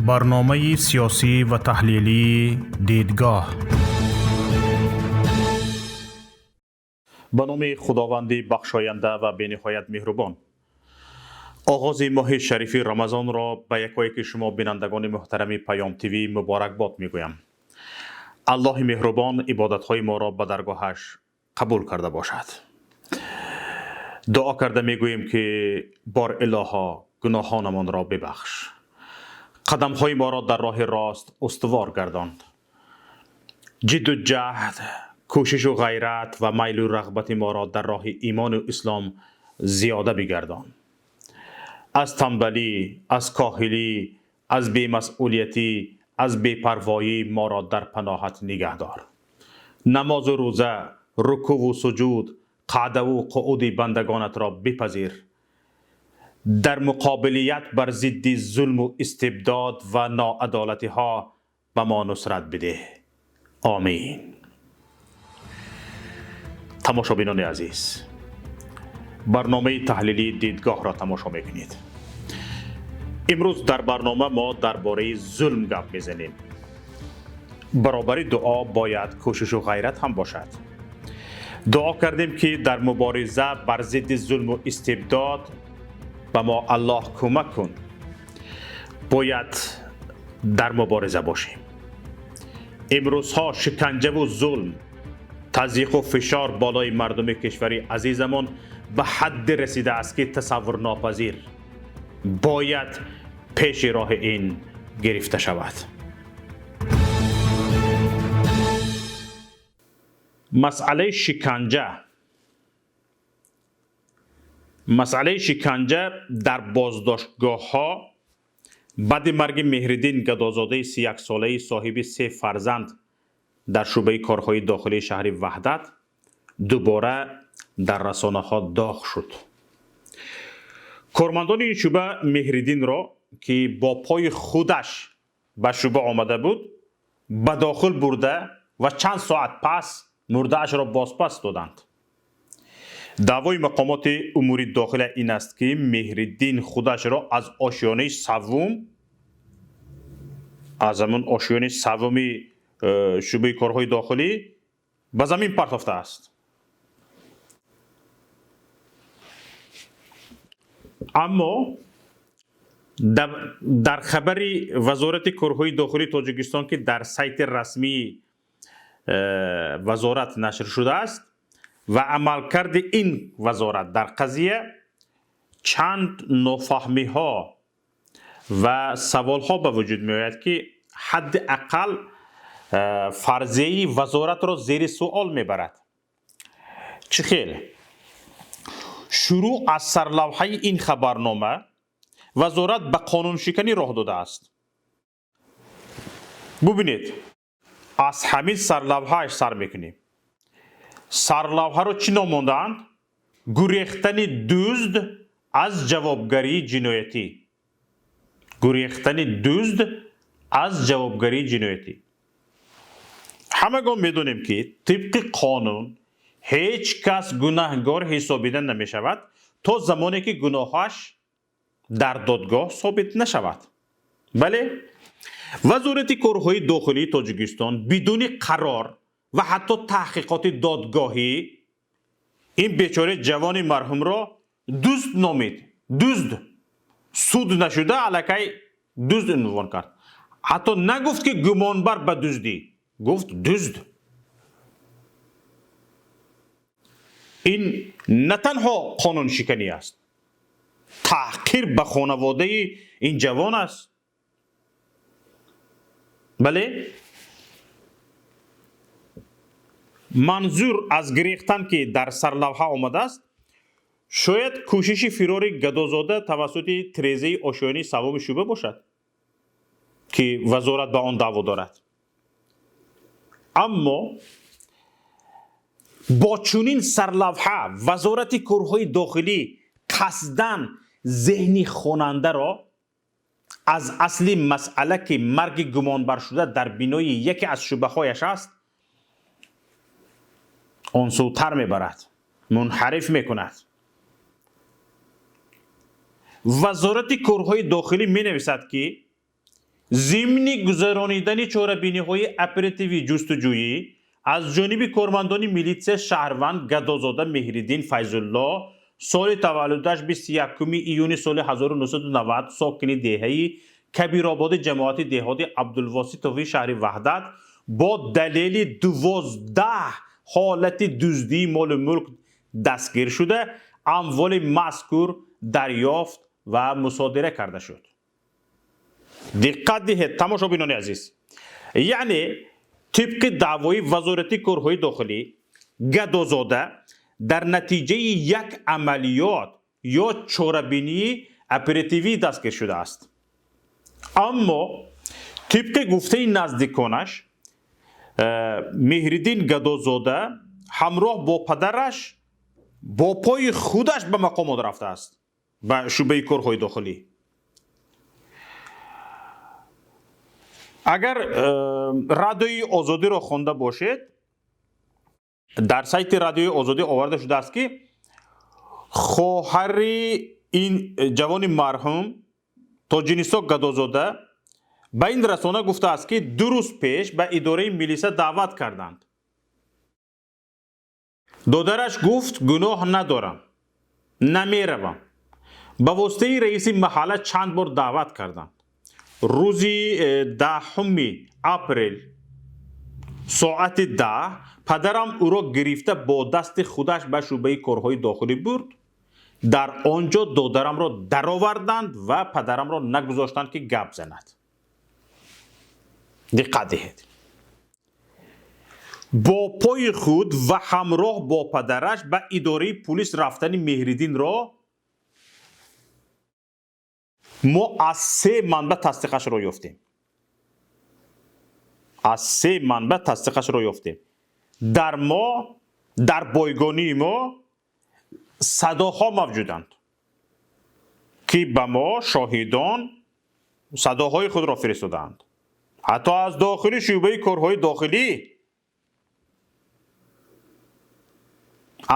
Барномаи сиёсӣ ва таҳлилии «Дидгоҳ». Ба номи Худованди бахшоянда ва бениҳоят меҳрубон. Оғози моҳи шарифи Рамазонро ба якояки шумо, бинандагони муҳтарами Паём ТВ, муборакбод мегӯям. Аллоҳи меҳрубон ибодатҳои моро ба даргоҳаш қабул карда бошад. Дуо карда мегӯем, ки бор илоҳо, гуноҳонамонро бибахш, қадамҳои моро дар роҳи рост устувор гардонд, ҷидду ҷаҳд, кӯшишу ғайрат ва майлу рағбати моро дар роҳи имону ислом зиёда бигардон, аз танбалӣ, аз коҳилӣ, аз бемасъулиятӣ, аз бепарвоӣ моро дар паноҳат нигаҳдор. Намозу рӯза, рукуву суҷуд, қаъдаву қууди бандагонатро бипазир. Дар муқобилият бар зидди зулму истибдод ва ноадолатиҳо ба мо нусрат бидеҳ. Омин. Тамошобинони азиз, барномаи таҳлилии «Дидгоҳро» тамошо мекунед. Имрӯз дар барнома мо дар бораи зулм гап мезанем. Баробари дуо бояд кӯшишу ғайрат ҳам бошад. Дуо кардем, ки дар мубориза бар зидди зулму истибдод ба мо Аллоҳ кӯмак кун. Бояд дар мубориза бошем. Имрӯзҳо шиканҷаву зулм, тазйиқу фишор болои мардуми кишвари азизамон ба ҳадде расидааст, ки тасаввурнопазир. Бояд пеши роҳи ин гирифта шавад. Масъалаи шиканҷа, масъалаи шиканҷа дар боздоштгоҳҳо баъди марги Меҳриддин Гадозодаи 31-солаи соҳиби се фарзанд дар шӯъбаи корҳои дохилии шаҳри Ваҳдат дубора дар расонаҳо доғ шуд. Кормандони ин шӯъба Меҳриддинро, ки бо пои худаш ба шӯъба омада буд, ба дохил бурда ва чанд соат пас мурдаашро бозпас доданд. Даъвои мақомоти умури дохила ин аст, ки Меҳриддин худашро аз ошёнаи саввум, аз ҳамун ошёнаи саввуми шӯъбаи корҳои дохилӣ ба замин партофтааст. Аммо дар хабари Вазорати корҳои дохилии Тоҷикистон, ки дар сайти расмии вазорат нашр шудааст, ва амалкарди ин вазорат дар қазия чанд нофаҳмиҳо ва саволҳо ба вуҷуд меояд, ки ҳадди ақал фарзияи вазоратро зери суол мебарад. Чӣ хел? Шурӯъ аз сарлавҳаи ин хабарнома вазорат ба қонуншиканӣ роҳ додааст. Бубинед, аз ҳамин сарлавҳааш сар мекунем. Сарлавҳаро чӣ ном мондаанд? «Гурехтани дузд аз ҷавобгарии ҷиноятӣ». Гурехтани дузд аз ҷавобгарии ҷиноятӣ. Ҳамагон медонем, ки тибқи қонун ҳеҷ кас гунаҳгор ҳисобида намешавад, то замоне ки гуноҳаш дар додгоҳ собит нашавад. Бале, Вазорати корҳои дохилии Тоҷикистон бидуни қарор ва ҳатто таҳқиқоти додгоҳӣ ин бечораи ҷавони марҳумро дузд номид. Дузд. Суд нашуда аллакай дузд унвон кард. Ҳатто нагуфт, ки гумонбар ба дуздӣ, гуфт дузд. Ин на танҳо қонуншиканӣ аст, таҳқир ба хонаводаи ин ҷавон аст. Бале, манзур аз гирехтан, ки дар сарлавҳа омадааст, шояд кӯшиши фирори Гадозода тавассути тирезаи ошёнаи саввуми шӯъба бошад, ки вазорат ба он даъво дорад. Аммо бо чунин сарлавҳа Вазорати корҳои дохилӣ қасдан зеҳни хонандаро аз асли масъала, ки марги гумонбаршуда дар бинои яке аз шӯъбаҳояш аст, онсӯтар мебарад, мунҳариф мекунад. Вазорати корҳои дохилӣ менависад, ки Зимни гузаронидани чорабиниҳои оперативӣ ҷустуҷӯӣ аз ҷониби кормандони милитсия шаҳрванд Гадозода Меҳриддин Файзулло, соли таваллудаш 21 июни соли 1990, сокини деҳаи Кабирободи ҷамоати деҳоти Абдулвоситови шаҳри Ваҳдат, бо далели 12 ҳолати дуздии молу мулк дастгир шуда, амволи мазкур дарёфт ва мусодира карда шуд. Диққат диҳед, тамошобинони азиз, яъне тибқи даъвои Вазорати корҳои дохилӣ, Гадозода дар натиҷаи як амалиёт ё чорабинии оперативӣ дастгир шудааст. Аммо тибқи гуфтаи наздиконаш, Меҳриддин Гадозода ҳамроҳ бо падараш бо пои худаш ба мақомот рафтааст, ба шӯъбаи корҳои дохилӣ. Агар Радиои Озодиро хонда бошед, дар сайти Радиои Озодӣ оварда шудааст, ки хоҳари ин ҷавони марҳум Тоҷинисо Гадозода ба ин расона гуфтааст, ки 2 рӯз пеш ба идораи милиса даъват карданд. Додараш гуфт: гуноҳ надорам, намеравам. Ба воситаи раиси маҳалла чанд бор даъват карданд. Рӯзи 10 апрел соати 10 падарам ӯро гирифта бо дасти худаш ба шӯъбаи корҳои дохилӣ бурд. Дар он ҷо додарамро дароварданд ва падарамро нагузоштанд, ки гап занад. Диққат диҳед, бо пои худ ва ҳамроҳ бо падараш ба идораи пулис рафтани Меҳриддинро мо аз 3 манбаъ тасдиқашро ёфтем. Аз 3 манбаъ тасдиқашро ёфтем. Дар мо, дар бойгонии мо садоҳо мавҷуданд, ки ба мо шоҳидон садоҳои худро фиристодаанд. Ҳатто аз дохили шӯъбаи корҳои дохилӣ,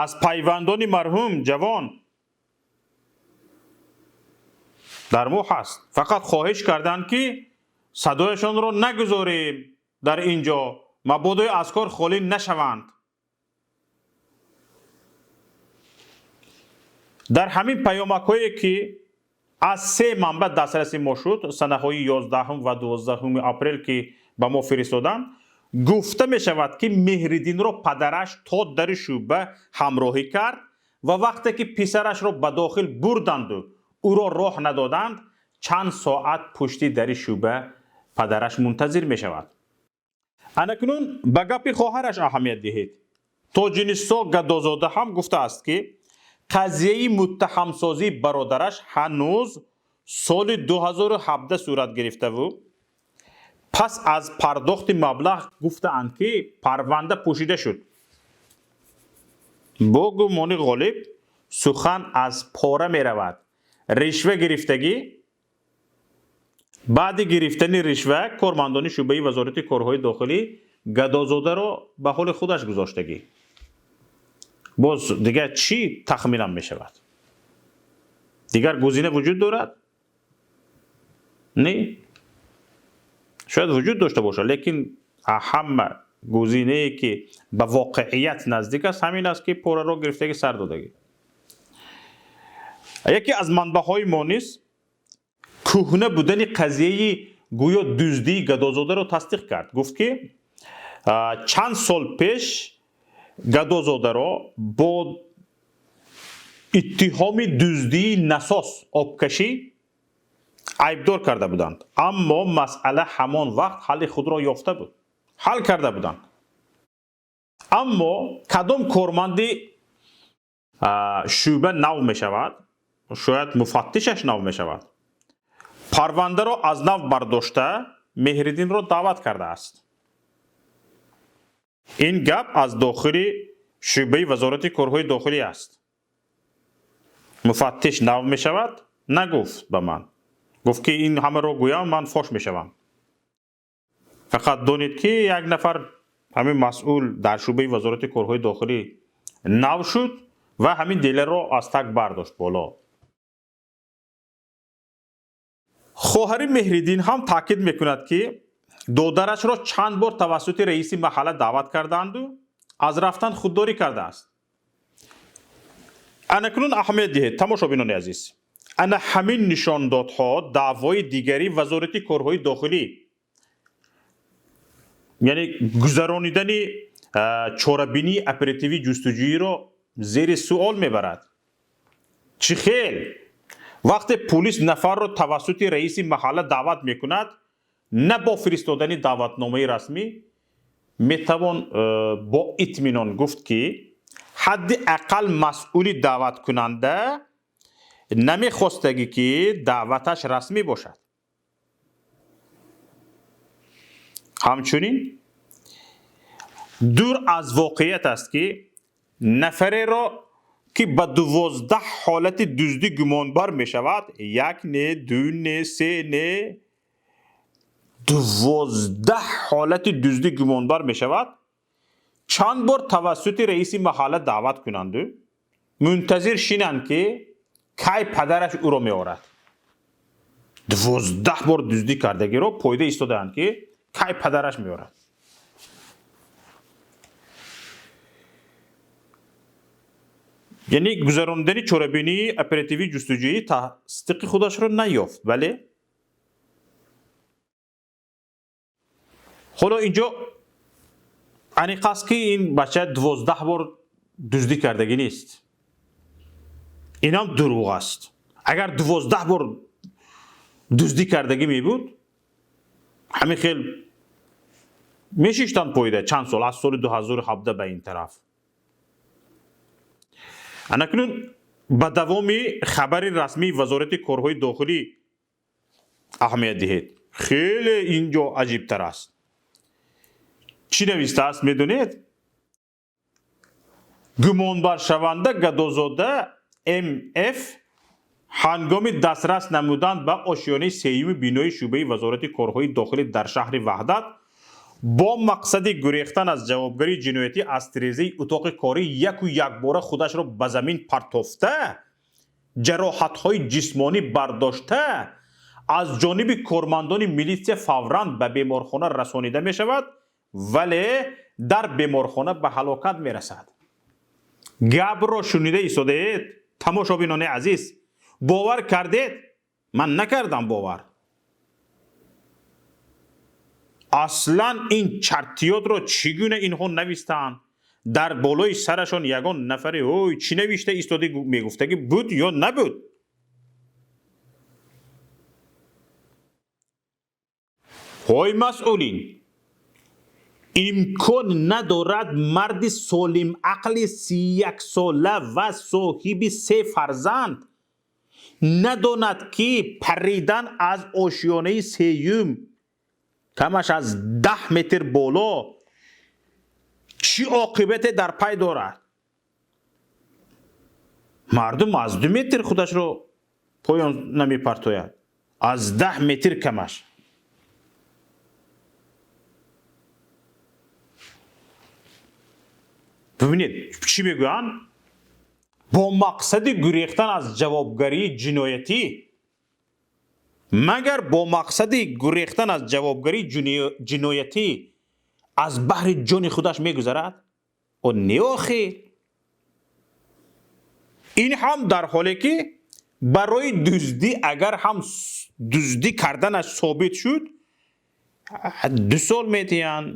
аз пайвандони марҳум ҷавон дар мо ҳаст. Фақат хоҳиш карданд, ки садояшонро нагузорем дар ин ҷо, мабодо аз кор холӣ нашаванд. Дар ҳамин паёмакҳое, ки аз 3 манбаъ дастраси мо шуд, санаҳои 11 ва 12 апрел, ки ба мо фиристоданд, гуфта мешавад, ки Меҳриддинро падараш то дари шӯъба ҳамроҳӣ кард ва вақте ки писарашро ба дохил бурданду ӯро роҳ надоданд, чанд соат пушти дари шӯъба падараш мунтазир мешавад. Анакнун ба гапи хоҳараш аҳамият диҳед. Тоҷинисо Гадозода ҳам гуфтааст, ки қазияи муттаҳамсозии бародараш ҳанӯз соли 2017 сурат гирифтаву пас аз пардохти маблағ гуфтаанд, ки парванда пӯшида шуд. Бо гумони ғолиб сухан аз пора меравад. Ришва гирифтагӣ. Баъди гирифтани ришва кормандони шӯъбаи Вазорати корҳои дохилӣ Гадозодаро ба ҳоли худаш гузоштагӣ. Боз дигар чӣ тахминам мешавад? Дигар гузина вуҷуд дорад? Не? Шояд вуҷуд дошта бошад, лекин ҳама гузинае, ки ба воқеият наздик аст, ҳамин аст, ки пораро гирифтагӣ сар додагӣ. Яке аз манбаъҳои мо низ кӯҳна будани қазияи гӯё дуздии Гадозодаро тасдиқ кард. Гуфт, ки чанд сол пеш Гадозодаро бо иттиҳоми дуздии насос обкашӣ айбдор карда буданд, аммо масъала ҳамон вақт ҳалли худро ёфта буд, ҳал карда буданд. Аммо кадом корманди шӯъба нав мешавад, шояд муфаттишаш нав мешавад, парвандаро аз нав бардошта Меҳриддинро даъват кардааст. Ин гап аз дохили шӯъбаи Вазорати корҳои дохилӣ аст. Муфаттиш нав мешавад, нагуфт ба ман, гуфт, ки ин ҳамаро гӯям, ман фош мешавам. Фақат донед, ки як нафар ҳамин масъул дар шӯъбаи Вазорати корҳои дохилӣ нав шуд ва ҳамин деларо аз так бардошт боло. Хоҳари Меҳриддин ҳам таъкид мекунад, ки додарашро чанд бор тавассути раиси маҳалла даъват кардаанду аз рафтан худдорӣ кардааст. Анакнун аҳамият диҳед, тамошобинони азиз, ана ҳамин нишондодҳо даъвои дигари Вазорати корҳои дохилӣ, яъне гузаронидани чорабинии оперативии ҷустуҷӯиро зери суол мебарад. Чӣ хел вақте пулис нафарро тавассути раиси маҳалла даъват мекунад, на бо фиристодани даъватномаи расмӣ, метавон бо итминон гуфт, ки ҳадди ақал масъули даъваткунанда намехостагӣ, ки даъваташ расмӣ бошад. Ҳамчунин дур аз воқеият аст, ки нафареро, ки ба 12 ҳолати дуздӣ гумонбар мешавад, як не, ду не, се не, 12 ҳолати дуздӣ гумонбар мешавад, чанд бор тавассути раиси маҳалла даъват кунанду мунтазир шинанд, ки кай падараш ӯро меорад. 12 бор дуздӣ кардагиро пойда истодаанд, ки кай падараш меорад. Яъне гузаронидани чорабинии оперативии ҷустуҷӯӣ тасдиқи худашро наёфт. Бале, ҳоло инҷо аниқ аст, ки ин бача 12 бор дуздӣ кардагӣ нест. Инам дурӯғ аст. Агар 12 бор дуздӣ кардагӣ мебуд, ҳамин хел мешиштанд пойда чанд сол, аз соли 2017 ба ин тараф. Анакнун ба давоми хабари расмии Вазорати корҳои дохилӣ аҳамият диҳед. Хеле ин ҷо аҷибтар аст. Чӣ навистааст, медонед? Гумонбаршаванда Гадозода МФ ҳангоми дастрас намудан ба ошёнаи сеюми бинои шӯъбаи Вазорати корҳои дохилӣ дар шаҳри Ваҳдат бо мақсади гурехтан аз ҷавобгарии ҷиноятӣ аз тирезаи утоқи корӣ яку якбора худашро ба замин партофта, ҷароҳатҳои ҷисмонӣ бардошта, аз ҷониби кормандони милитсия фавран ба беморхона расонида мешавад, вале дар беморхона ба ҳалокат мерасад. Гапро шунида истодаед, тамошобинони азиз, бовар кардед? Ман накардам бовар. Аслан ин чартиётро чӣ гуна инҳо навистанд? Дар болои сарашон ягон нафаре ой, чӣ навишта истода мегуфтагӣ буд ё набуд? Ҳой масъулин, имкон надорад марди солимақли 31сола ва соҳиби се фарзанд надонад, ки паридан аз ошёнаи сеюм камаш аз 10 метр боло чӣ оқибате дар пай дорад. Мардум аз 2 метр худашро поён намепартояд, аз 10 метр камаш. Бибинед, чӣ мегӯянд? Бо мақсади гурехтан аз ҷавобгарии ҷиноятӣ. Магар бо мақсади гурехтан аз ҷавобгарии ҷиноятӣ аз баҳри ҷони худаш мегузарад? О, не охи. Ин ҳам дар ҳоле ки барои дуздӣ, агар ҳам дуздӣ карданаш собит шуд, 2 сол метиҳанд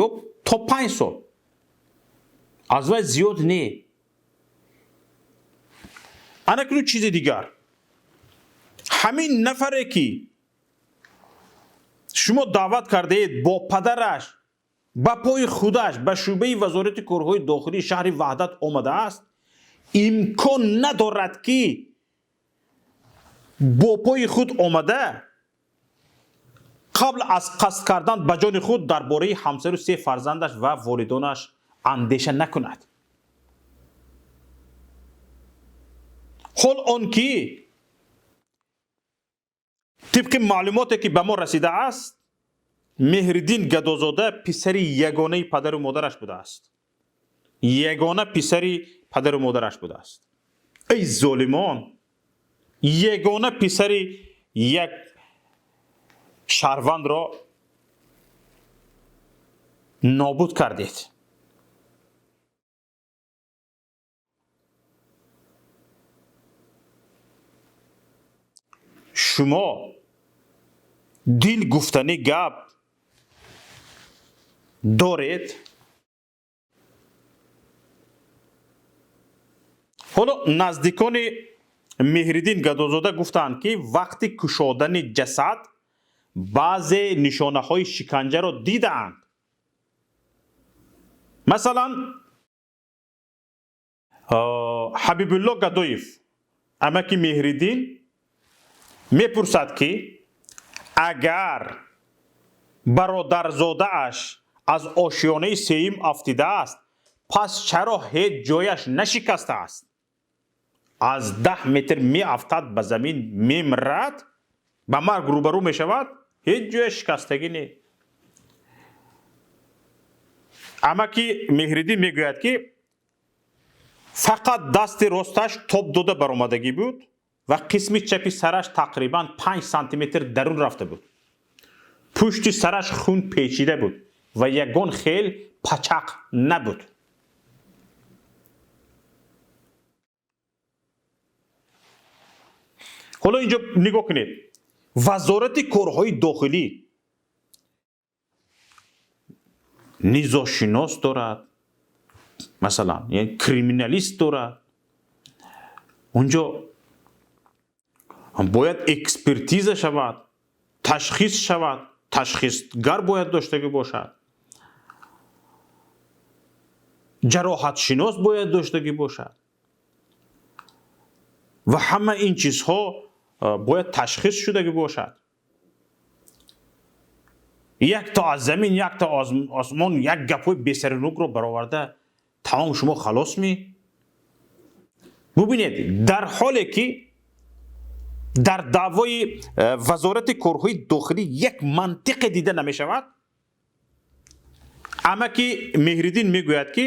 ё то 5 сол, аз вай зиёд не. Анакну чизи дигар, ҳамин нафаре ки шумо даъват кардаед, бо падараш ба пои худаш ба шӯъбаи Вазорати корҳои дохилии шаҳри Ваҳдат омадааст, имкон надорад, ки бо пои худ омада қабл аз қасд кардан ба ҷони худ дар бораи ҳамсару се фарзандаш ва волидонаш андеша накунад. Ҳол он ки тибқи маълумоте ки ба мо расидааст, Меҳриддин Гадозода писари ягонаи падару модараш будааст. Ягона писари падару модараш будааст. Эй золимон, ягона писари як Шаҳрвандро нобуд кардед. Шумо дил гуфтанӣ гап доред? Ҳоло наздикони Меҳриддин Гадозода гуфтанд, ки вақти кушодани ҷасад баъзе нишонаҳои шиканҷаро дидаанд. Масалан, Ҳабибулло Гадоев, амаки Меҳриддин, мепурсад, ки агар бародарзодааш аз ошёнаи сеюм афтидааст, пас чаро ҳеҷ ҷояш нашикастааст? Аз 10 метр меафтад, ба замин мемирад, ба марг рӯбарӯ мешавад, ҳеҷ ҷояш шикастагӣ не. Амаки Меҳриддин мегӯяд, ки фақат дасти росташ тоб дода баромадагӣ буд ва қисми чапи сараш тақрибан 5 сантиметр дарун рафта буд. Пушти сараш хун печида буд ва ягон хел пачақ набуд. Ҳоло инҷо нигоҳ кунед, Вазорати корҳои дохилӣ низошинос дорад, масалан, яъне криминалист дорад. Унҷо бояд экспертиза шавад, ташхис шавад, ташхисгар бояд доштагӣ бошад, ҷароҳатшинос бояд доштагӣ бошад ва ҳама ин чизҳо бояд ташхис шудагӣ бошад. Як то аз замин, як то аз осмон як гапҳои бесаринукро бароварда тамом шумо халос ми? Бубинед, дар ҳоле ки дар даъвои Вазорати корҳои дохилӣ як мантиқе дида намешавад, амаки Меҳриддин мегӯяд, ки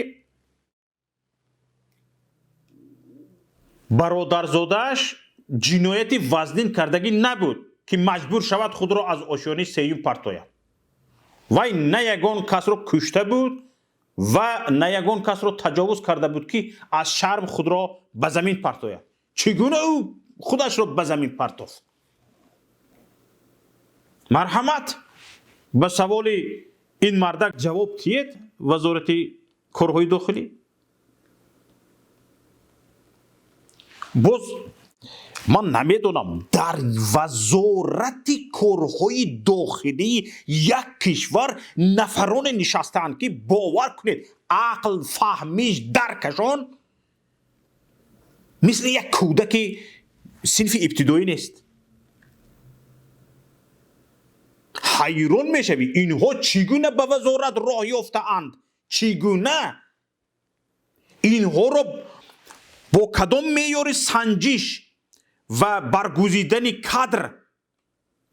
бародарзодааш ҷинояти вазнин кардагӣ набуд, ки маҷбур шавад худро аз ошёнаи сеюм партояд. Вай на ягон касро кушта буд ва на ягон касро таҷовуз карда буд, ки аз шарм худро ба замин партояд. Чӣ гуна ӯ худашро ба замин партофт? Марҳамат, ба саволи ин мардак ҷавоб диҳед, Вазорати корҳои дохилӣ. Боз ман намедонам, дар Вазорати корҳои дохилии як кишвар нафароне нишастаанд, ки бовар кунед, ақл, фаҳмиш, даркашон мисли як кӯдаки синфи ибтидоӣ нест. Ҳайрон мешавӣ, инҳо чӣ гуна ба вазорат роҳ ёфтаанд? Чӣ гуна инҳоро бо кадом меъёри санҷиш ва баргузидани кадр,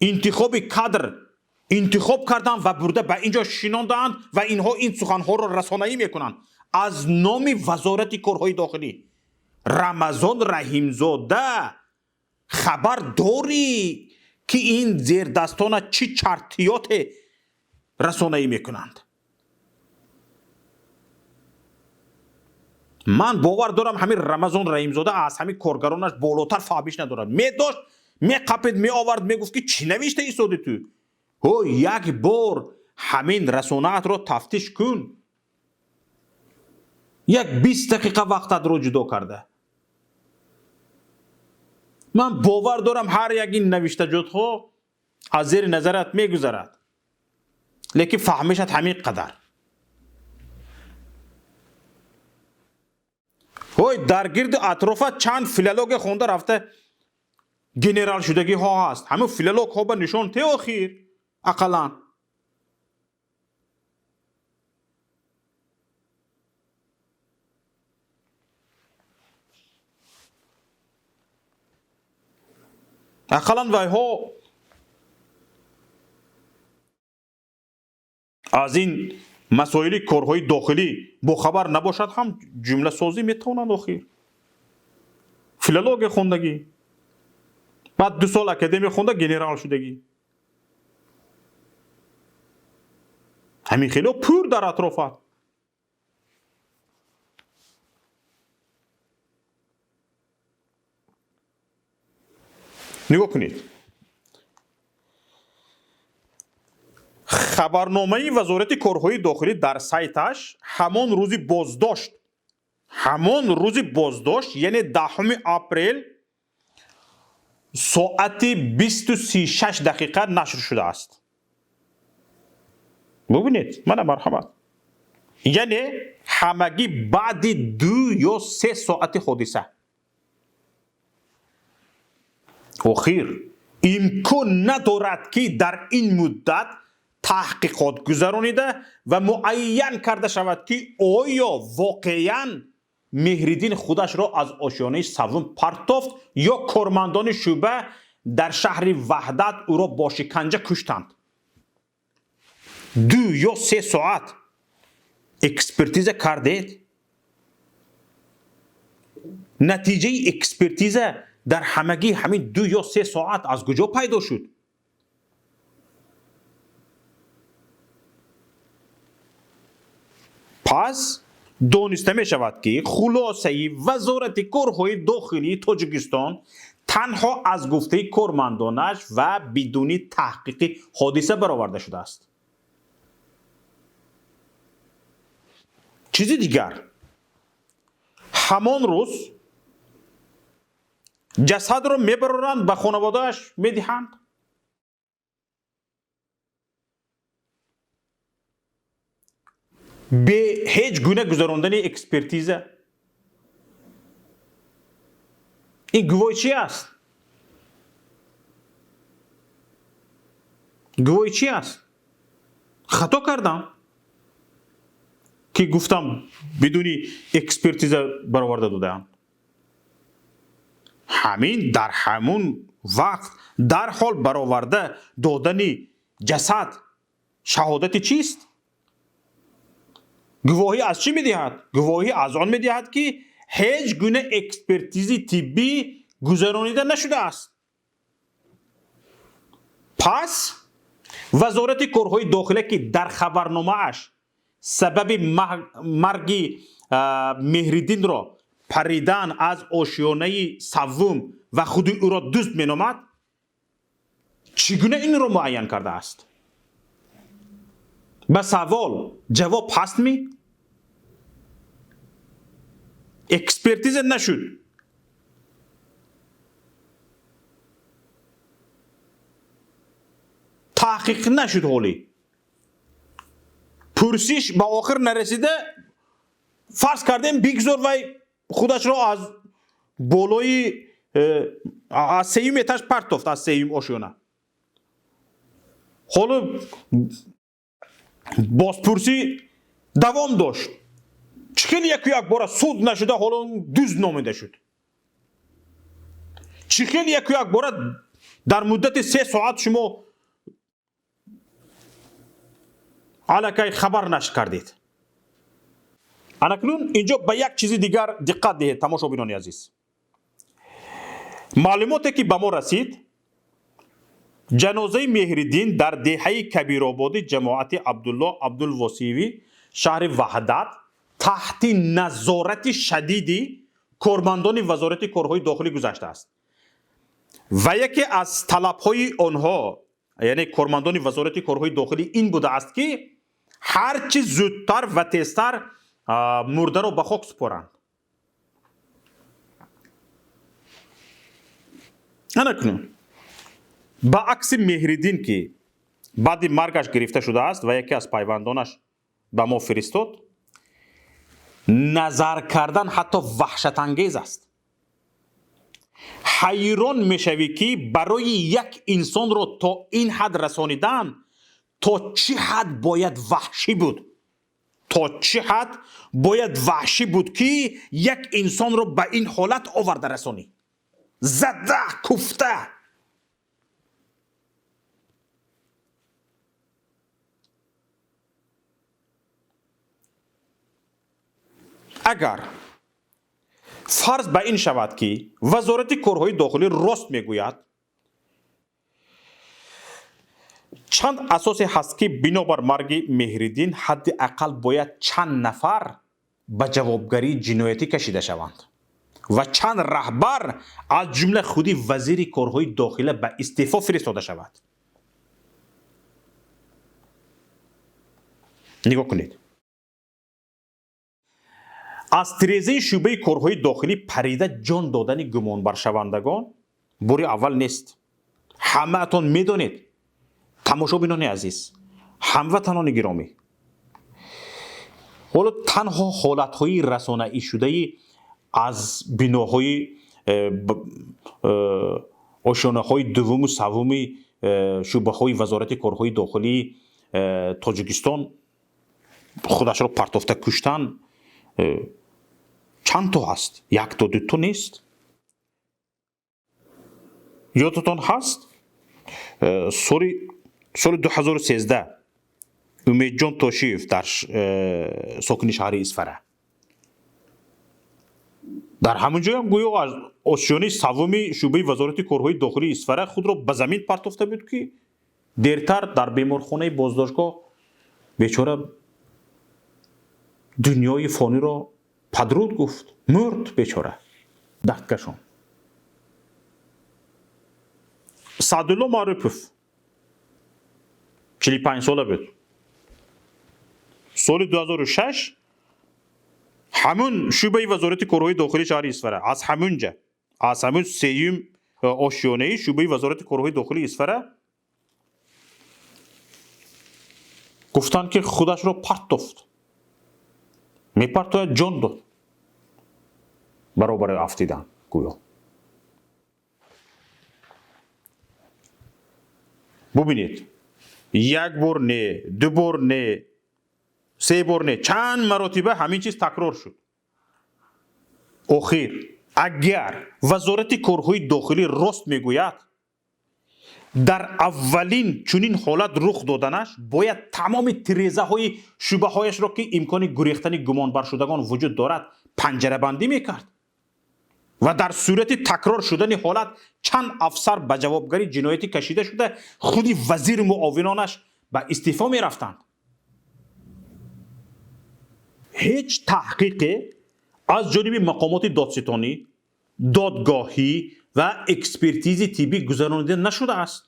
интихоби кадр интихоб карданд ва бурда ба инҷо шинондаанд ва инҳо ин суханҳоро расонаӣ мекунанд аз номи Вазорати корҳои дохилӣ? Рамазон Раҳимзода, хабар дорӣ, ки ин зердастона чӣ чартиёте расонаӣ мекунанд? Ман бовар дорам, ҳамин Рамазон Раҳимзода аз ҳамин коргаронаш болотар фаҳмиш надорад. Медошт, меқапид, меовард, мегуфт, ки чӣ навишта истоди ту? Ҳо, як бор ҳамин расонаатро тафтиш кун, як 20 дақиқа вақтатро ҷудо карда. Ман бовар дорам, ҳар як ин навиштаҷотҳо аз зери назарат мегузарад, лекин фаҳмишат ҳамин қадар. Ҳой, дар гирди атрофат чанд филология хонда рафта генерал шудагиҳо ҳаст. Ҳамин филологҳо ба нишон те охир ақаллан. Ақаллан вайҳо аз ин масоили корҳои дохилӣ бохабар набошад ҳам, ҷумласозӣ метавонанд охир. Филология хондагӣ, баъд 2 сол академия хонда генерал шудагӣ. Ҳамин хело пур дар атрофат. Нигоҳ кунед. Хабарномаи Вазорати корҳои дохилӣ дар сайташ ҳамон рӯзи боздошт, ҳамон рӯзи боздошт, яъне 10 апрел соати 20:36 нашр шудааст. Бубинед, мана марҳамат. Яъне ҳамагӣ баъди 2 ё 3 соати ҳодиса. Охир имкон надорад, ки дар ин муддат таҳқиқот гузаронида ва муайян карда шавад, ки оё воқеан Меҳриддин худашро аз ошёнаи саввум партофт ё кормандони шӯъба дар шаҳри Ваҳдат ӯро бо шиканҷа куштанд. 2 ё 3 соат экспертиза кардед. Натиҷаи экспертиза дар ҳамагӣ ҳамин 2 ё 3 соат аз куҷо пайдо шуд? Пас дониста мешавад, ки хулосаи Вазорати корҳои дохилии Тоҷикистон танҳо аз гуфтаи кормандонаш ва бидуни таҳқиқи ҳодиса бароварда шудааст. Чизи дигар, ҳамон рӯз ҷасадро мебароранд, ба хонаводааш медиҳанд. Бе ҳеҷ гуна гузарондани экспертиза. Ин гувоҳи чи аст? Гувоҳи чи аст? Хато кардам, ки гуфтам бидуни экспертиза бароварда додаам. Ҳамин дар ҳамун вақт дарҳол бароварда додани ҷасад шаҳодати чист? Гувоҳӣ аз чӣ медиҳад? Гувоҳӣ аз он медиҳад, ки ҳеҷ гуна экспертизи тиббӣ гузаронида нашудааст. Пас Вазорати корҳои дохила, ки дар хабарномааш сабаби марги Меҳриддинро паридан аз ошёнаи саввум ва худи ӯро дузд меномад, чӣ гуна инро муайян кардааст? Ба савол ҷавоб ҳастми? Экспертиза нашуд. Таҳқиқ нашуд ҳолӣ. Пурсиш ба охир нарасида, фарз кардем бигзор вай худашро аз болои аз сеюм этаж партофт, аз сеюм ошёна. Ҳоло бозпурсӣ давом дошт. Чӣ хел яку якбора суд нашуда ҳоло дузд номида шуд? Чӣ хел яку якбора дар муддати 3 соат шумо аллакай хабар нашр кардед? Анакнун инҷо ба як чизи дигар диққат диҳед, тамошобинони азиз. Маълумоте, ки ба мо расид, ҷанозаи Меҳриддин дар деҳаи Кабирободи ҷамоати Абдулло Абдулвосиеви шаҳри Ваҳдат таҳти назорати шадиди кормандони Вазорати корҳои дохилӣ гузаштааст ва яке аз талабҳои онҳо, яъне кормандони Вазорати корҳои дохилӣ, ин будааст, ки ҳарчи зудтар ва тезтар мурдаро ба хок супоранд. Анакунун ба акси Меҳриддин, ки баъди маргаш гирифта шудааст ва яке аз пайвандонаш ба мо фиристод, назар кардан ҳатто ваҳшатангез аст. Ҳайрон мешавӣ, ки барои як инсонро то ин ҳад расонидан то чӣ ҳад бояд ваҳшӣ буд, то чӣ ҳад бояд ваҳшӣ буд, ки як инсонро ба ин ҳолат оварда расонӣ, зада куфта. Агар фарз ба ин шавад, ки Вазорати корҳои дохилӣ рост мегӯяд, Чанд асосе ҳаст, ки бинобар марги Меҳриддин ҳадди ақал бояд чанд нафар ба ҷавобгарии ҷиноятӣ кашида шаванд ва чанд раҳбар, аз ҷумла худи вазири корҳои дохила, ба истеъфо фиристода шавад. Нигоҳ кунед, аз тирезаи шӯъбаи корҳои дохилӣ парида ҷон додани гумонбаршавандагон бори аввал нест. Ҳамаатон медонед, тамошобинони азиз, ҳамватанони гиромӣ. Ҳоло танҳо ҳолатҳои расонаӣ шудаи аз биноҳои ошёнаҳои дуввуму саввуми шӯъбаҳои Вазорати корҳои дохилии Тоҷикистон худашро партофта куштан чанд то ҳаст? Якто, дуто нест. Ёдатон ҳаст, соли 2013 Умедҷон Тошиев дар сокини шаҳри Исфара дар ҳамон ҷоям гӯё аз ошёнаи саввуми шӯъбаи Вазорати корҳои дохилии Исфара худро ба замин партофта буд, ки дертар дар беморхонаи боздоштгоҳ бечора дунёи фониро падруд гуфт, мурд бечора дардкашон. Саъдулло Маърупов 45 сола буд. Соли 2006 ҳамун шӯъбаи Вазорати корҳои дохилии шаҳри Исфара, аз ҳамунҷа, аз ҳамун сеюм ошёнаи шӯъбаи Вазорати корҳои дохилии Исфара гуфтанд, ки худашро партофт, мепартояд, ҷон дод баробари афтидан гӯё. Бубинед, як бор не, ду бор не, се бор не, чанд маротиба ҳамин чиз такрор шуд. Охир агар Вазорати корҳои дохилӣ рост мегӯяд, дар аввалин чунин ҳолат рух доданаш бояд тамоми тирезаҳои шӯъбаҳояшро, ки имкони гурехтани гумонбаршудагон вуҷуд дорад, панҷарабандӣ мекард ва дар сурати такрор шудани ҳолат чанд афсар ба ҷавобгарии ҷиноятӣ кашида шуда, худи вазиру муовинонаш ба истеъфо мерафтанд. Ҳеҷ таҳқиқе аз ҷониби мақомоти додситонӣ, додгоҳӣ ва экспертизи тиббӣ гузаронида нашудааст.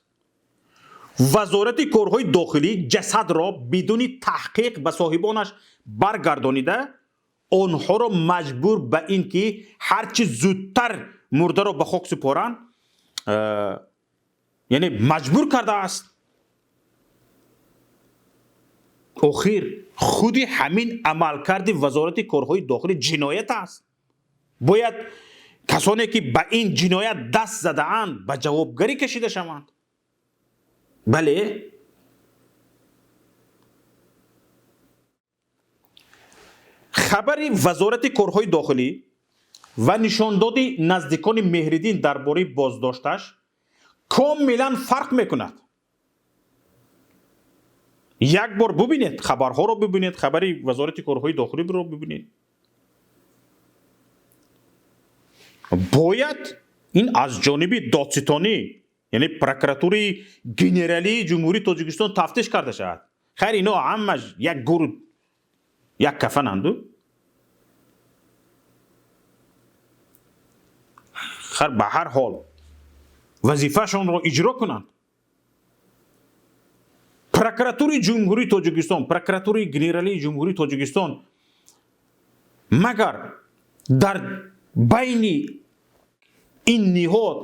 Вазорати корҳои дохилӣ ҷасадро бидуни таҳқиқ ба соҳибонаш баргардонида, онҳоро маҷбур ба ин ки ҳарчи зудтар мурдаро ба хок супоранд, яъне маҷбур кардааст. Охир худи ҳамин амалкарди Вазорати корҳои дохилӣ ҷиноят аст. Бояд касоне, ки ба ин ҷиноят даст задаанд, ба ҷавобгарӣ кашида шаванд. Бале, хабари Вазорати корҳои дохилӣ ва нишондоди наздикони Меҳриддин дар бораи боздошташ комилан фарқ мекунад. Як бор бубинед, хабарҳоро бубинед, хабари Вазорати корҳои дохилиро бубинед. Бояд ин аз ҷониби додситонӣ, яъне Прокуратураи генералии Ҷумҳурии Тоҷикистон тафтиш карда шавад. Хайр, ино ҳамаш як гуру як кафананду. Хайр, ба ҳар ҳол вазифаашонро иҷро кунанд. Прокуратураи Ҷумҳурии Тоҷикистон, Прокуратураи генералии Ҷумҳурии Тоҷикистон магар дар байни ин ниҳод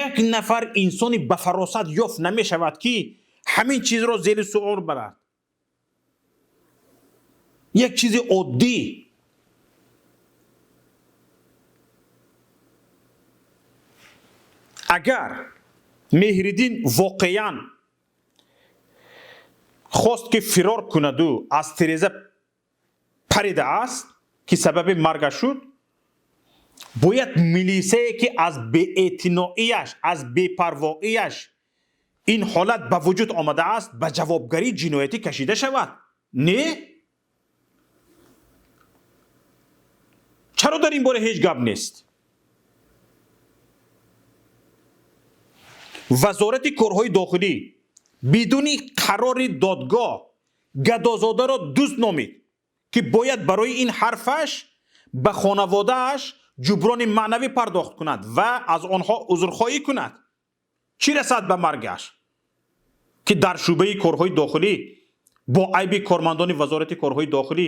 як нафар инсони ба фаросат ёфт намешавад, ки ҳамин чизро зери суол барад? Як чизи оддӣ. Агар Меҳриддин воқеан хост, ки фирор кунаду аз тиреза паридааст, ки сабаби маргаш шуд, бояд милисае, ки аз беэътиноияш, аз бепарвоияш ин ҳолат ба вуҷуд омадааст, ба ҷавобгарии ҷиноятӣ кашида шавад. Не, чаро дар ин бора ҳеҷ гап нест? Вазорати корҳои дохилӣ бидуни қарори додгоҳ Гадозодаро дузд номид, ки бояд барои ин ҳарфаш ба хонаводааш ҷуброни маънавӣ пардохт кунад ва аз онҳо узрхоҳӣ кунад. Чӣ расад ба маргаш, ки дар шӯъбаи корҳои дохилӣ бо айби кормандони Вазорати корҳои дохилӣ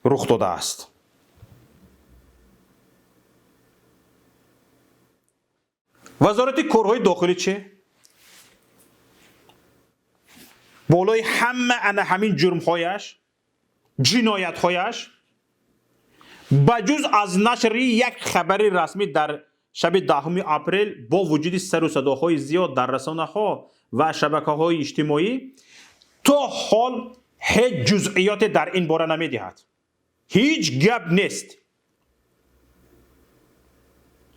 рух додааст. Вазорати корҳои дохилӣ чӣ? Болои ҳама ана ҳамин ҷурмҳояш, ҷиноятҳояш, ба ҷуз аз нашри як хабари расмӣ дар шаби 10 апрел бо вуҷуди сару садоҳои зиёд дар расонаҳо ва шабакаҳои иҷтимоӣ, то ҳол ҳеҷ ҷузъиёте дар ин бора намедиҳад. Ҳеҷ гап нест.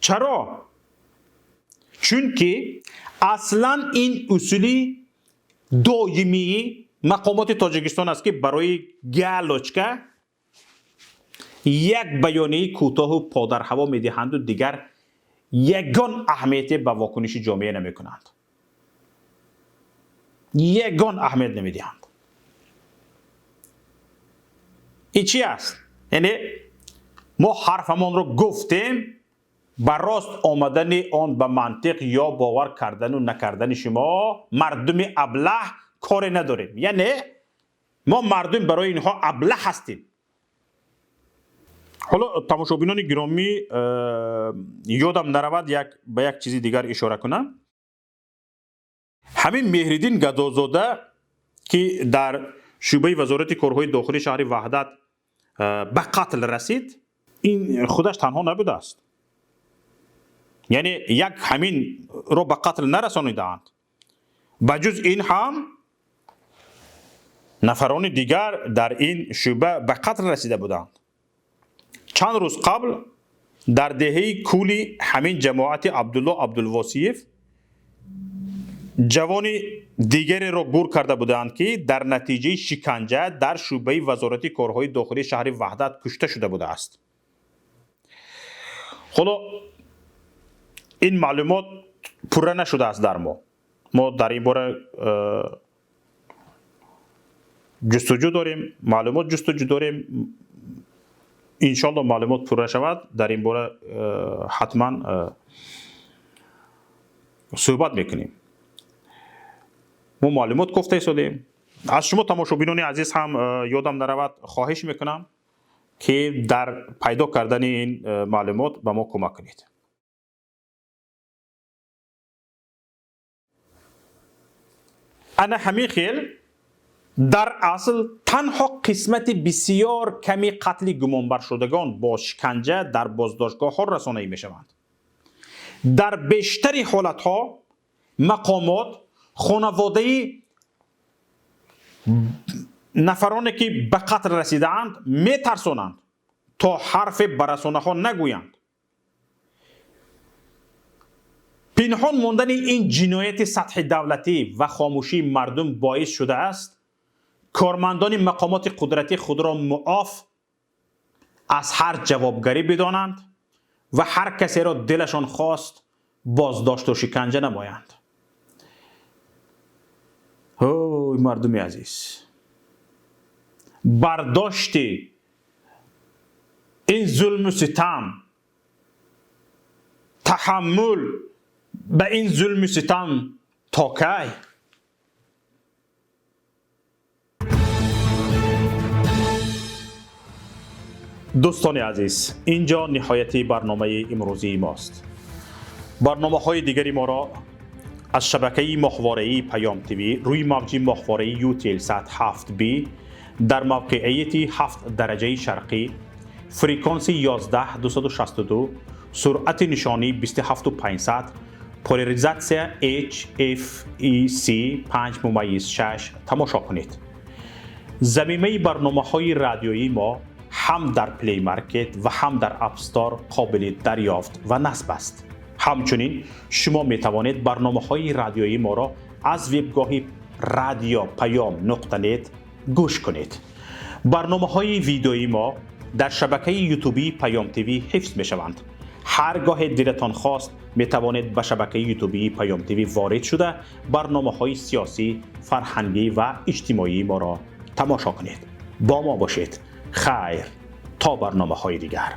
Чаро? Чунки аслан ин усули доимии мақомоти Тоҷикистон аст, ки барои галочка як баёнияи кӯтоҳу подарҳаво медиҳанду дигар ягон аҳамияте ба вокуниши ҷомеа намекунанд. Ягон аҳамият намедиҳанд. Ин чи аст? Яъне мо ҳарфамонро гуфтем, ба рост омадани он ба мантиқ ё бовар кардану накардани шумо мардуми аблаҳ коре надорем. Яъне мо мардум барои инҳо аблаҳ ҳастем. Ҳоло, тамошобинони гиромӣ, ёдам наравад, ба як чизи дигар ишора кунам. Ҳамин Меҳриддин Гадозода, ки дар шӯъбаи Вазорати корҳои дохилии шаҳри Ваҳдат ба қатл расид, ин худаш танҳо набудааст. Яъне як ҳаминро ба қатл нарасонидаанд, ба ҷуз ин ҳам нафарони дигар дар ин шӯъба ба қатл расида буданд. Чанд рӯз қабл дар деҳаи Кули ҳамин ҷамоати Абдулло Абдулвосиев ҷавони дигареро гур карда буданд, ки дар натиҷаи шиканҷа дар шӯъбаи Вазорати корҳои дохилии шаҳри Ваҳдат кушта шуда будааст. Ҳоло ин маълумот пурра нашудааст дар мо. Мо дар ин бора ҷустуҷӯ дорем, маълумот ҷустуҷӯ дорем. Иншоалло, маълумот пурра шавад, дар ин бора ҳатман суҳбат мекунем. Мо маълумот кофта истодем. Аз шумо, тамошобинони азиз, ҳам ёдам наравад, хоҳиш мекунам, ки дар пайдо кардани ин маълумот ба мо кӯмак кунед. Ана ҳамин хел дар асл танҳо қисмати бисёр ками қатли гумонбаршудагон бо шиканҷа дар боздоштгоҳҳо расонаӣ мешаванд. Дар бештари ҳолатҳо мақомот хонаводаи нафароне, ки ба қатл расидаанд, метарсонанд, то ҳарфе ба расонаҳо нагӯянд. Пинҳон мондани ин ҷинояти сатҳи давлатӣ ва хомӯшии мардум боис шудааст, кормандони мақомоти қудратӣ худро муоф аз ҳар ҷавобгарӣ бидонанд ва ҳар касеро дилашон хост боздошту шиканҷа намоянд. Ҳой, мардуми азиз, бардошти ин зулму ситам, таҳаммул ба ин зулму ситам то кай? Дӯстони азиз, инҷо ниҳояти барномаи имрӯзии мост. Барномаҳои дигари моро аз шабакаи моҳвораии Паём ТВ рӯи мавҷи моҳвораи Eutelsat 7B дар мавқеияти 7 дараҷаи шарқӣ, фреквенси 11262, суръати нишонӣ 27500, поляризатсия HFEC 5.6 тамошо кунед. Замимаи барномаҳои радиоии мо ҳам дар Play Market ва ҳам дар App Store қобили дарёфт ва насб аст. Ҳамчунин шумо метавонед барномаҳои радиоии моро аз вебгоҳи радиопаём.нет гӯш кунед. Барномаҳои видеоии мо дар шабакаи ютубии Паём ТВ ҳифз мешаванд. Ҳар гоҳе дилатон хост, метавонед ба шабакаи ютубии Паём ТВ ворид шуда, барномаҳои сиёсӣ, фарҳангӣ ва иҷтимоии моро тамошо кунед. Бо мо бошед. Хайр, то барномаҳои дигар.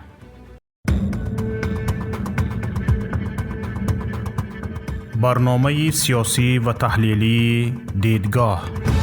Барномаи сиёсӣ ва таҳлилии «Дидгоҳ».